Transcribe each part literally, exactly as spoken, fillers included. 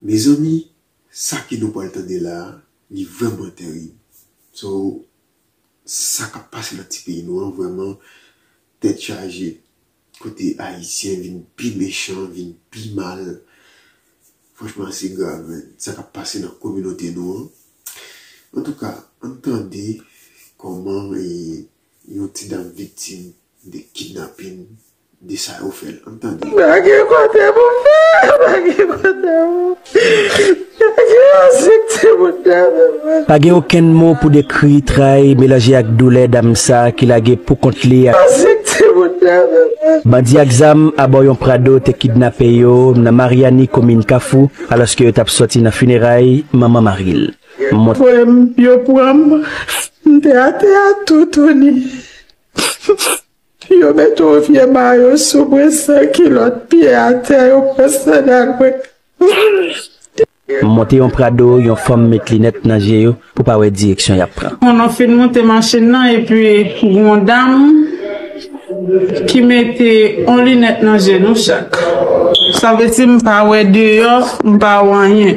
Mezanmi, sa ke nou pral tande la a, li vrèman terib. So, sa k ap pase nan ti peyi nou an, vrèman, tèt chaje. Kote Ayisyen vin pi mechan, vin pi mal. Franchman, se grav, men. Sa k ap pase nan kominote nou an. Antouka, ann tande kòman, e, yon ti dam viktim de kidnapin, de sa yo fè l. Ann tande. Pa gen kote pou m fè, pa gen kote pou m fè. Pa gen yon sik timoun nan men mwen. Pa gen okenn mo pou dekri tray melanje ak doulè dam sa ki lage pou kont li a. Sik timoun nan men mwen. Bandi ak zam abò yon Prado te kidnape yo nan Maryani, komin Kafou, alòske yo t ap sòti nan fineray manman mari l. Mont- Frè m, yo pran m, m te atè a toutouni. Yo mete yon vye mayo sou mwen, san kilòt, pye atè, yo pran sandal mwen. Monte yon Prado, yon fanm met linèt nan je yo pou pa wè direksyon y ap pran. Moun nan fin monte machin nan, epi gon dam ki mete yon linèt nan je nou chak. Sa vle di m pa wè deyò, m pa wè anyen.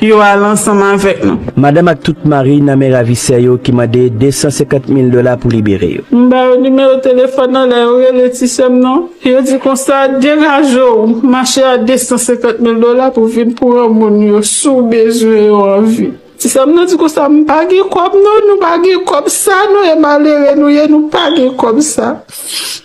Yo al ansanm avèk nou. Madanm ak tout mari nan men ravisè yo ki mande de san senkant mil dola pou libere yo. M ba yo nimewo telefòn nan, lè yo rele ti sè m nan, yo di konsa, degaje w, mache a de san senkant mil dola pou vin pran moun yo, si w bezwen yo anvi. Ti sè m nan di konsa, m pa gen kòb non, nou pa gen kòb sa, nou e malere nou ye, nou pa gen kòb sa.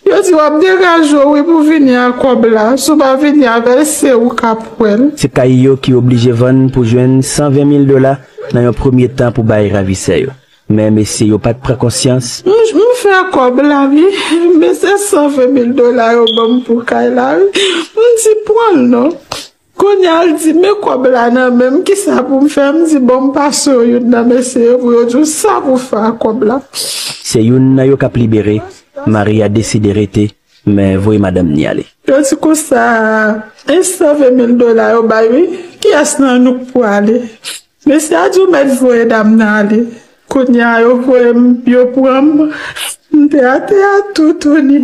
Yo di w ap degaje w wi pou vini a kòb la, si w pa vini avè l, se ou k ap wè l. Se kay yo ki oblije vann pou jwenn san ven mil dola nan yon premye tan pou bay ravisè yo. Men mesye yo pa t pran konsyans. M, m fè kòb la wi, men se san ven mil dola yo ban m pou kay la wi. M di pran l non. Kounye a l di, men kòb la nan men m, kisa pou m fè? M di, bon, m pase w youn nan mesye yo pou yo di w sa pou fè ak kòb la. Se youn nan yo k ap libere. Mari a deside rete, men voye madanm ni ale. Yo di konsa, e san ven mil dola yo bay wi, kiyès nan nou k pou ale? Mesye a di w mèt voye dam nan ale. Kounye a yo voye m, yo pran m, m te atè a toutouni.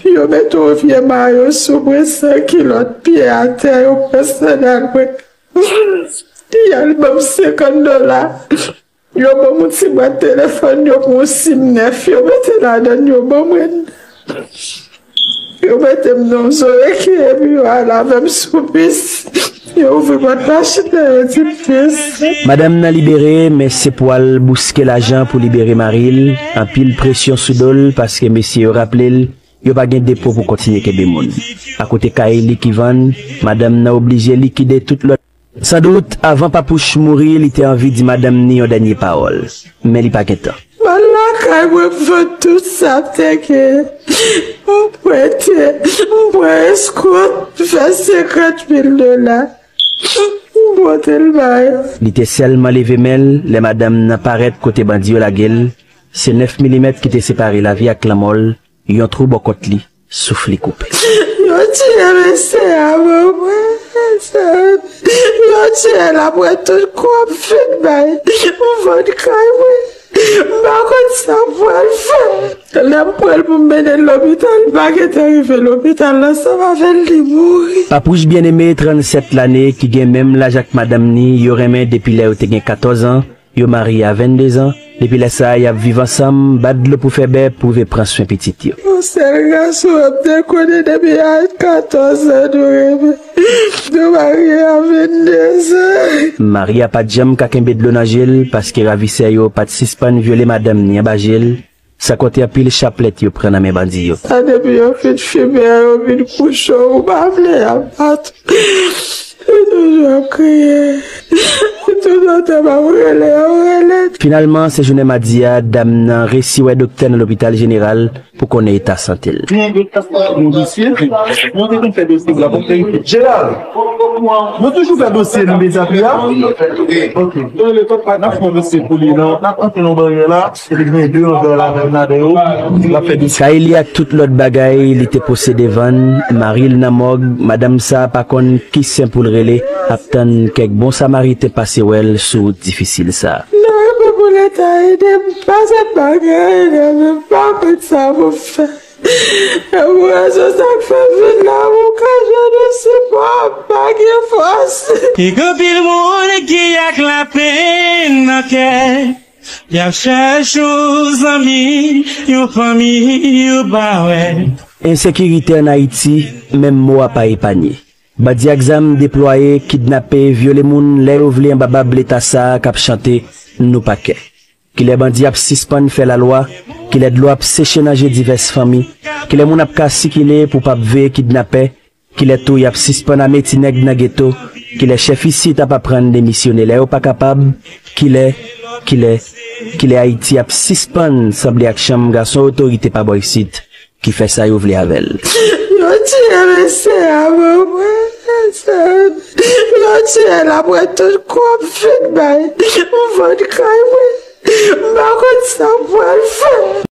Yo mete yon vye mayo sou mwen, san kilòt, pye atè, yo pran sandal mwen. Yo al ban m senkant dola. Yo ban m yon ti bwat telefòn, yo pran yon sim nèf, yo mete ladan l, yo ban mwen. Yo mete m nan yon zoreki, epi yo al avè m sou bis. Yo ouvri pòt machin nan, yo di bis. Madanm nan libere, men se pou al bouske lajan pou libere mari l. Anpil presyon sou do l, paske mesye yo raple l, yo pa gen depo pou kontinye kenbe moun. Akote kay li ki vann, madanm nan oblije likide tout lòt. Sandout, avan Papouch mouri, li te anvi di madanm ni yon dènye pawòl, men li pa gen tan. M al lakay mwen, m vann tout sa m te gen. M prete, m pran eskont, m fè senkant mil dola. M pote l bay. Li te sèlman leve men l lè madanm nan parèt kote bandi yo lage l. Se nèf milimèt ki te separe lavi ak lanmò l. Yon twou bò kont li, souf li koupe. Yo tiye mesye a ban mwen. Yo tiye l apre tout kòb fin bay. M vann kay mwen. M pa konn sa m pral fè. Lè m pran l pou m mennen l lopital, m pa gentan rive lopital la, sa m avè l, li mouri. Papouch Byeneme, trannsèt lane, ki gen menm laj ak madanm ni, yo renmen depi lè yo te gen katòz an. Yo marye a venndezan. Depi lè sa a, y ap viv ansanm, bat dlo pou fè bè, pou rive pran swen pitit yo. Yon sèl gason, m te konnen depi a katòz an nou renmen. Nou marye a venndezan. Mari a pa t janm ka kenbe dlo nan je l, paske ravisè yo pa t sispann vyole madanm ni anba je l, san konte anpil chaplèt yo pran nan men bandi yo. Sa depi yo fin fimen an, yo vin kouche w, ou pa vle y ap bat ou. Li toujou ap kriye. Toutotan m ap rele, ap rele. Finalman, se jounen madi a, dam nan resi wè doktè nan lopital jeneral pou konnen eta sante l. Gen de klas la, yon dosye. Mwen te konn fè dosye la, bon, verifye. Jeral, mwen toujou fè dosye nou deja, pi a. Ok. N ap fè yon dosye pou li, non? N ap antre nan baryè la. Kay li ak tout lòt bagay li te posede vann, mari l nan mòg, madanm sa a pa konn ki sen pou l rele, ap tann kèk bon samariten pase wè l sou wout difisil sa a. Nan renmen pou Leta ede m, pa sèl bagay, men m pa konn sa pou m fè. E pou rezon sa k fè m vin la, pou ka jwenn yon sipò, m pa gen fòs. E gen anpil moun ki ak lapenn nan kè. Y ap chèche yon zanmi, yon fanmi, yo pa wè. Ensekirite ann Ayiti, menm mo a pa epanye. Bandi ak zam deplwaye, kidnape, vyole moun lè yo vle anba bab Leta sa a k ap chante Nou pa kè. Kilè bandi ap sispann fè lalwa, kilè dlo ap seche nan je divès fanmi, kilè moun ap ka sikile pou p ap veye kidnapè, kilè tou y ap sispann ame ti nèg nan geto, kilè chèf isit ap aprann demisyone lè yo pa kapab, kilè, kilè, kilè Ayiti ap sispann sanble ak chanm gason otorite pa bò isit ki fè sa yo vle avè l. Yo tiye mesye a ban mwen. Yo tiye l apre tout kou m fin bay. M vann kay mwen. M pa konn sa m pral fè.